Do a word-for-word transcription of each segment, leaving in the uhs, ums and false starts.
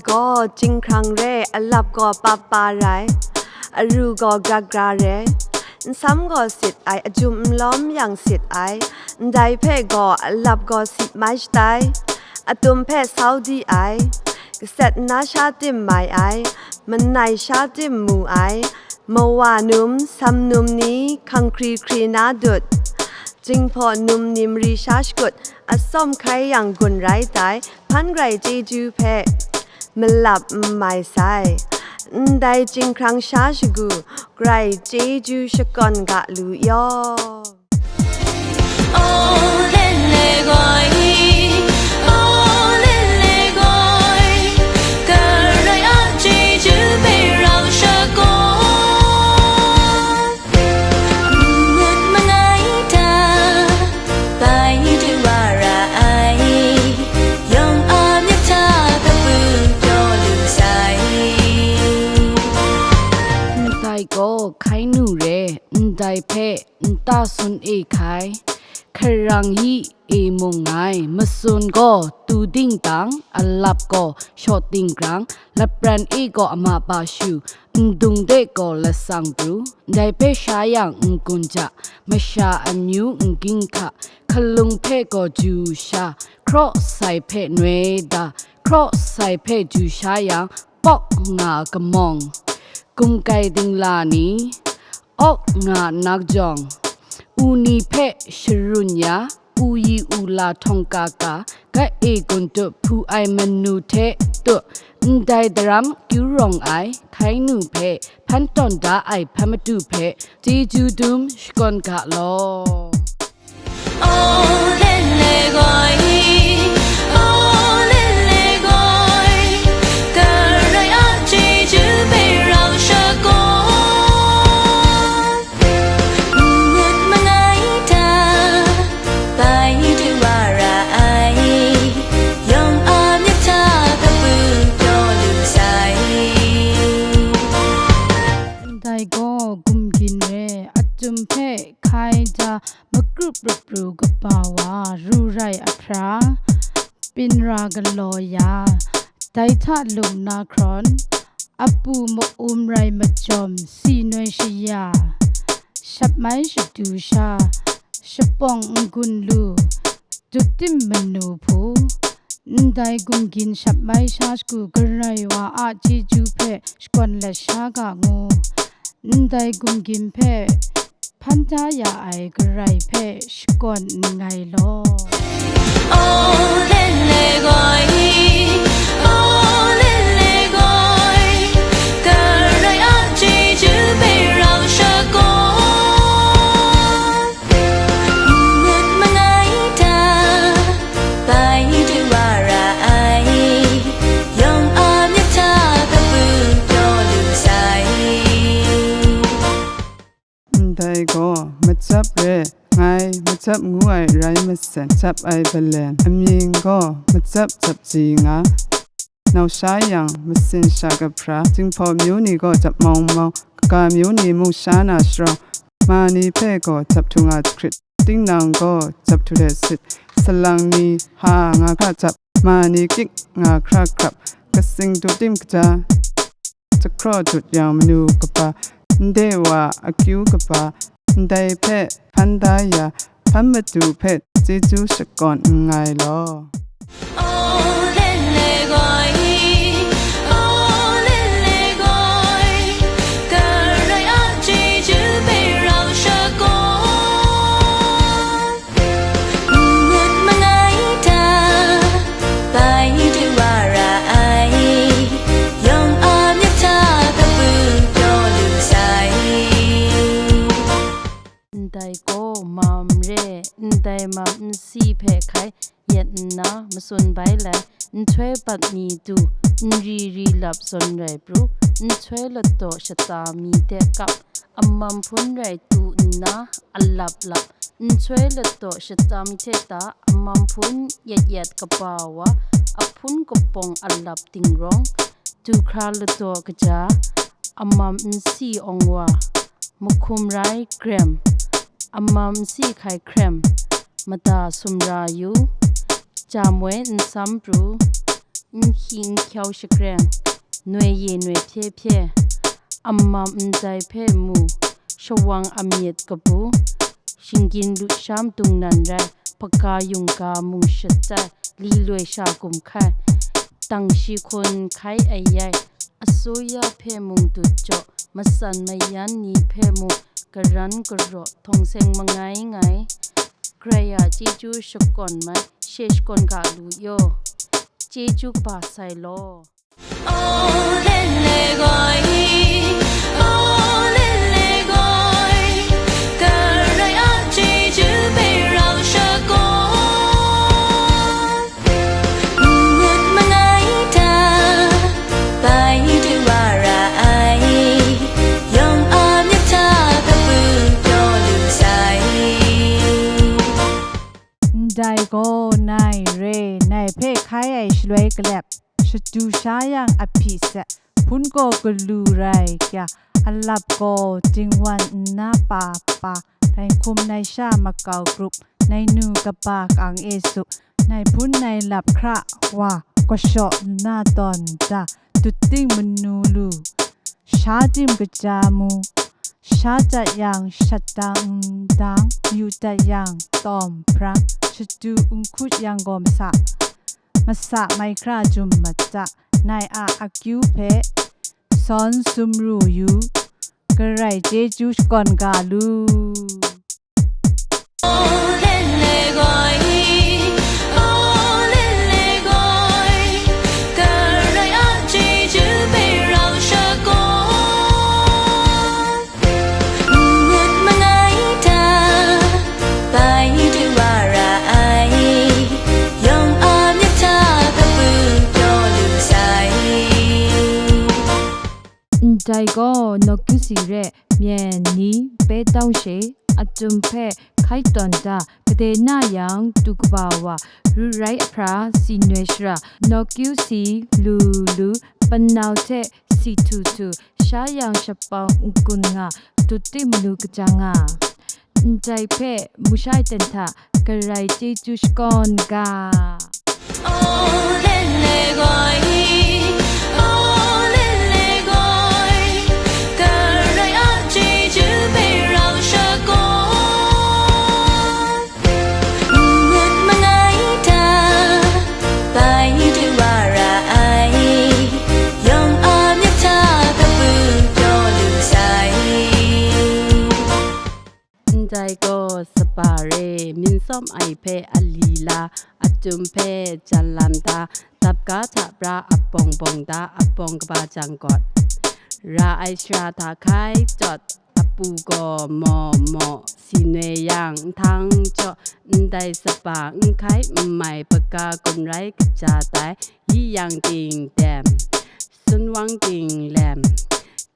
gaw chyinghkrang re, alap gaw papa rai, aru gaw gra gra re, nsam gaw sit ai, ajum nlawm yang sit ai, ndai hpe gaw alap gaw sit mai shatai, atum hpe sau di ai, kaset na sha tim mai ai, manai sha tim mu ai, mawa num, sam num ni hkanghkri hkri na dut, Jinghpaw num ni mari sha shakut, atsawm hkai yang gun rai tai, hpan grai chyeju hpe malap n mai sai. Ndai chyinghkrang sha shagu, grai chyeju shakawn ga lu yaw. N-ngut mangai hta, bai du wa ra ai, yawng a myit hta kabu pyaw lu sai. Ndai gaw hkai nu re, ndai hpe nta sun e hkai, hkarang yi e mung ngai, matsun gaw tu dingtang, alap gaw shaw dingkrang, lapran e gaw ama pa shu, ndung de gaw lasang pru, ndai hpe sha yang n-gun ja, masha amyu n-ging hka, hkalung hpe gaw ju sha, hkraw sai hpe noi da, hkraw sai hpe ju sha yang, pawk nga kamawng, gumkai dingla ni, awk nga nakjawng, u ni hpe sharun ya, u yi u la htawng ka ka, gat e gun tup hpu ai manu hte tup, ndai daram kyu rawng ai hkai nu hpe hpan tawn da ai hpan madu hpe chyeju dum shakawn ga law. N-ngut mangai hta, bai du wa ra ai, yawng a myit hta kabu pyaw lu sai. Ndai gaw gumgin re, achyum hpe hkai ja, magrup rup pru kaba wa, ru rai ahpra, byin ra galaw ya, dai hta lung na hkrawn, apu ma-um rai majawm, si noi shaya, shap mai shadu sha, shapawng n-gun lu, dut tim manu hpu, ndai gumgin shap mai sha shagu Karai wa a chyeju hpe shakawn let sha ga ngu, ndai gumgin hpe hpan da ya ai Karai hpe shakawn nngai law. N-ngut mangai hta, bai du wa ra ai, yawng a myit hta kabu pyaw lu sai. Ndai gaw, macap re, ngai macap ngu ai rai masen, cap ai balen, amying gaw macap cap ji nga, nau sha yang, masin sha kahpra, Jinghpaw myu ni gaw cap maung maung, kaga myu ni mung sha na sharawng, ma ni hpe gaw cap htu nga jahkrit, tinang gaw cap htu let sit, salang ni ha nga hkra cap, ma ni kyik nga hkra hkrap, katsing dut tim kaja, jahkraw dut yang manu kaba, ndai wa akyu kaba, ndai hpe hpan da ya, hpan madu hpe chyeju shakawn nngai law. N-ngut mangai hta, bai du wa ra ai, yawng a myit hta kabu pyaw lu sai. Ndai gaw mam re, ndai mam nsi hpe hkai yet nna matsun bai lai, nhtoi bat mi du, nri ri lap zawn rai pru, nhtoi ladaw shata mi de kap, amam hpun rai tu nna alap lap, nhtoi ladaw shata mi hte ta amam hpun yat yat kaba wa, ahpun kapawng alap dingrawng, du hkra ladaw kaja, amam nsi awng wa, mahkum rai grem, amam nsi hkai hkrem, mada sumra yu, jamoi nsam pru, N hkying n hkyau shakreng, noi ye noi hpye hpye, ammam ndai hpe mu, shawang amyit kabu, shinggyim lusha mdung nan rai, hpaga yungga mung shatai, li loi sha gum hkai, tang shi hkun hkai ai yai, asuya hpe mung dut jaw, matsan mayan ni hpe mung, karan karaw, htawng seng mangai ngai, Karai a chyeju shakawn mai, she shakawn ga lu yaw. Chyeju kaba sai law. Ndai gaw nai re, nai hpe hkai ai shaloi kalep, shadu sha yang ahpyi se, hpun gaw galu rai kya, alap gaw dingwan nna pa pa, nai hkum nai sha makau grup, nai nu kaba kang e su, nai hpun nai lap hkra wa, kashaw nna tawn da, dut ting manu lu, sha tim kaja mu, sha dat yang shat dang ndang, yu dat yang tawm brang, shadu n hkut yang gaw masa, masa mai hkra jum mat da, nai a akyu hpe sawn sumru yu, Karai chyeju shakawn ga lu. Ndai gaw nawku si re, myen ni, pe tawng she, a tum hpe hkai tawn da, gade na yang tu kaba wa, ru rai ahpra si noi shara, nawku si lu lu, panau hte si htu htu, sha yang shapau n-gun nga, dut tim manu kaja nga. Ndai hpe mu shai ten hta, Karai chyeju shakawn ga. Ndai gaw saba re, minsawm ai hpe ali la, a tum hpe jan lam da, dapga hta pra a bawng bawng da, a bawng kaba jang gawt. Ra ai shara hta hkai jawt, a pu gaw maw maw, si noi yang nhtang jaw, ndai saba n hkai n mai, hpaga gun rai kaja tai, yi yang ting dem, sunwang ting lem,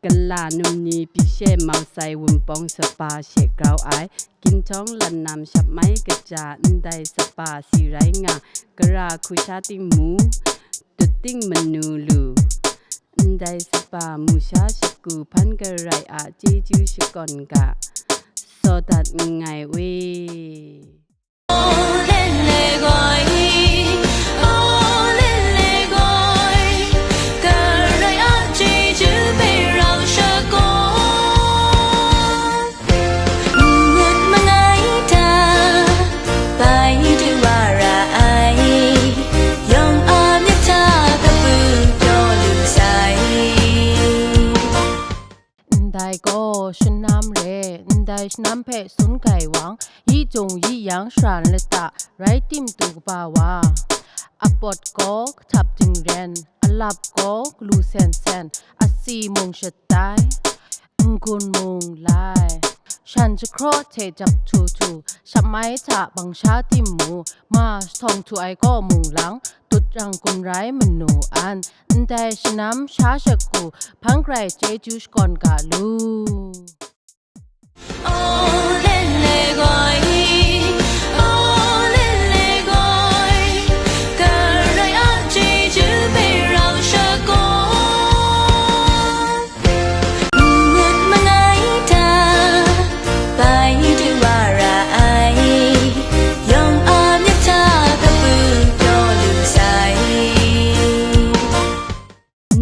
kala num ni pyi she mau sai wunpawng saba she grau ai, ginhtawng lan nam shap mai kaja ndai saba si rai nga, gara hku sha ting mu, dut ting manu lu, ndai saba mu sha shagu hpan Karai a chyeju shakawn ga, saw dat nngai we. Ndai gaw shanam re, ndai shanam hpe sun grai wang, yi jung yi yang sharan lata, rai tim tu kaba wa. A pawt gaw kahtap dingren, a lap gaw galu sen sen, a si mung shatai, n-gun mung lai. Shan jahkraw hte jap htu htu, shap mai hta bang sha tim mu, ma shahtawng htu ai gaw mung lang, dut rang gun rai manu an, ndai shanam sha shagu, hpan Karai chyeju shakawn ga lu.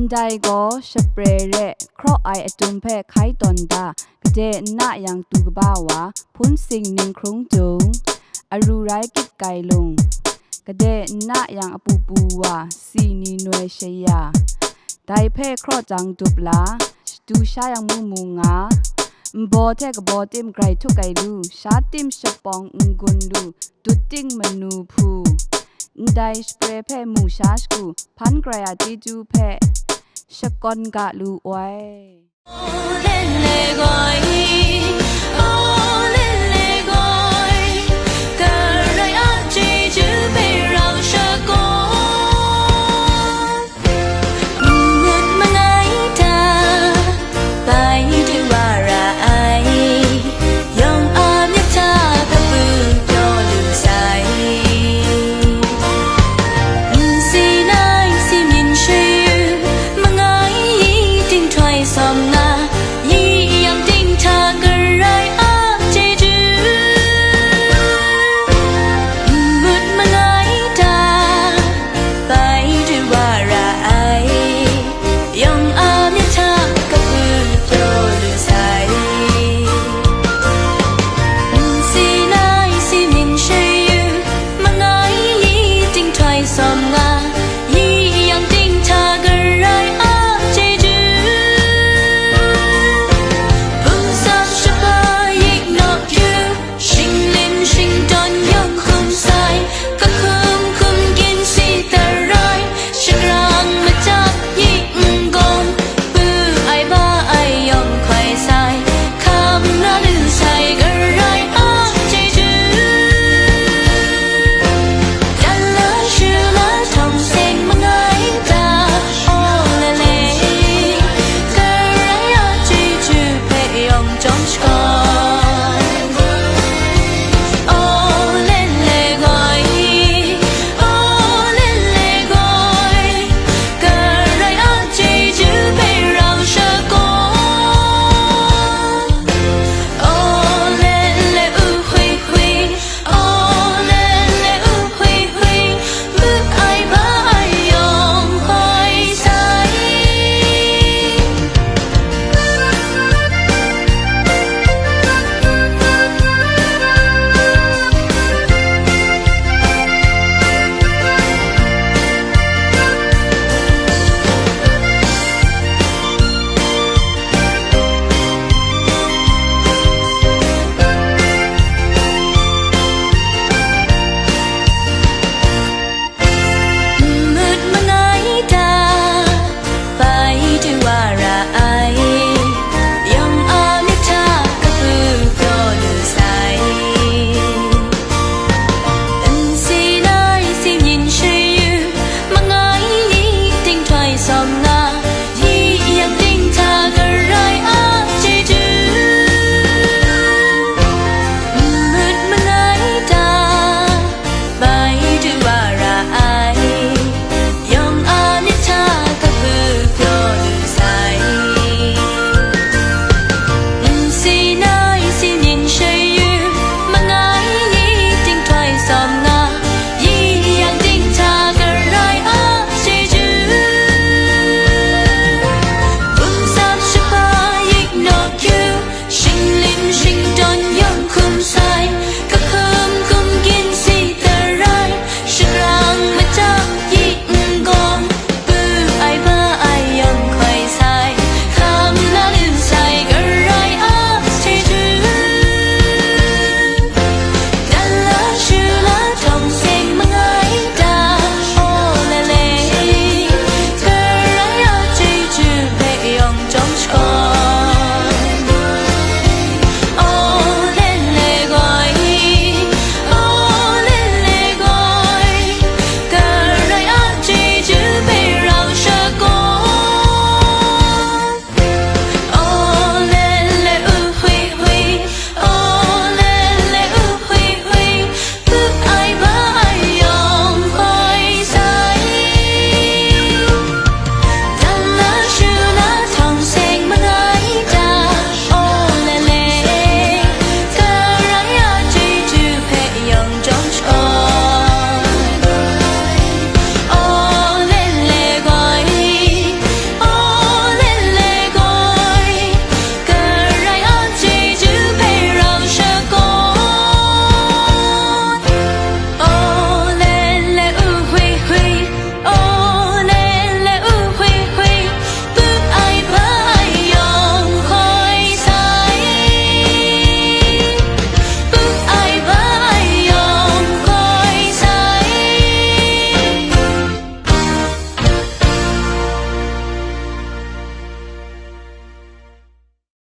Ndai gaw shapre re hkraw ai atum hpe hkai tawn da, gade nna yang tu kaba wa, hpun sing ning hkrung jung, aru rai kit kai lung, gade nna yang apu pu wa, si ni noi shaya, dai hpe hkraw jang dup la, shadu sha yang mu mu nga, nbaw hte kabaw tim grai htuk ai lu, sha tim shapawng n-gun lu, dut ting manu hpu, ndai shapre hpe mu sha shagu, hpan grai a chyeju hpe shakawn ga lu ai.